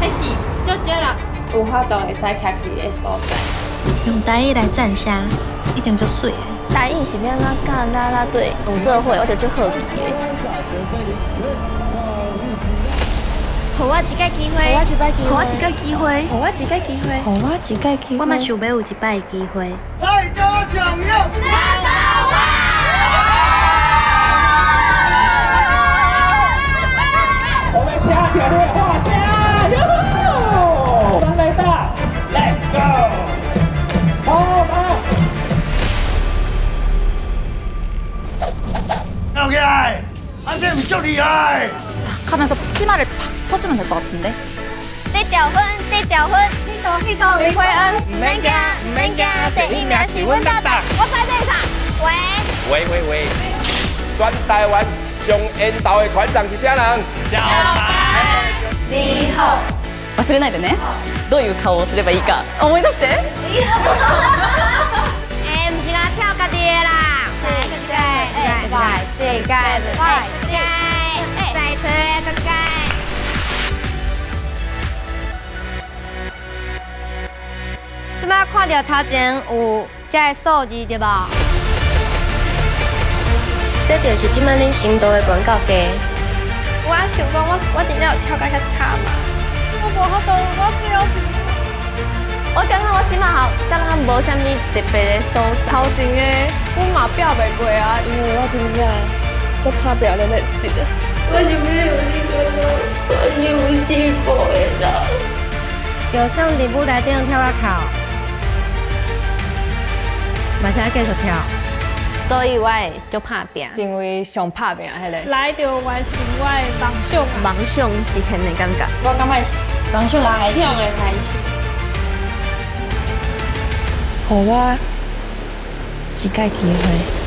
彼是足少人有法度會使徛去的所在。用台語來讚聲，一定足媠的。台語是欲按怎佮啦啦隊有做伙，我就足好奇的。予我一擺機會，予我一擺機會，予我一擺機會，予我一擺機會，予我一擺機會，我嘛想欲有一擺的機會。蔡家響應 Number one。我們聽著你的喊聲，喲吼！全壘打，Let's go！好來。跳起來，啊這毋足厲害。 하면서 치마를 팍 쳐주면 될 것 같은데. 這條粉，這條粉，彼個彼個林慧恩，毋免驚，毋免驚，第一名是阮搭檔。我猜對啥？喂喂喂喂，全台灣上緣投的團長是啥人？小白。你好。忘れないでね。どういう顔をすればいいか思い出して。欸，毋是干焦跳家己的啦。四個、五個、再次個個。這擺看著頭前有這个數字對無？這就是這擺恁成都的廣告價。我想講，我真正有跳甲遐差嗎？我無法度，我最後一名。我感覺我這擺吼，敢若無啥物特別的所在。頭前的阮嘛拼袂過啊，因為我真正足拍拚咧練習的。我是沒有你個，我是有進步的啦。就算佇舞台頂跳較哭，嘛是愛繼續跳。所以我會足拍拚，成為上拍拚彼个。來就完成我的夢想。夢想實現的感覺。我感覺是夢想的開始。予我一擺機會。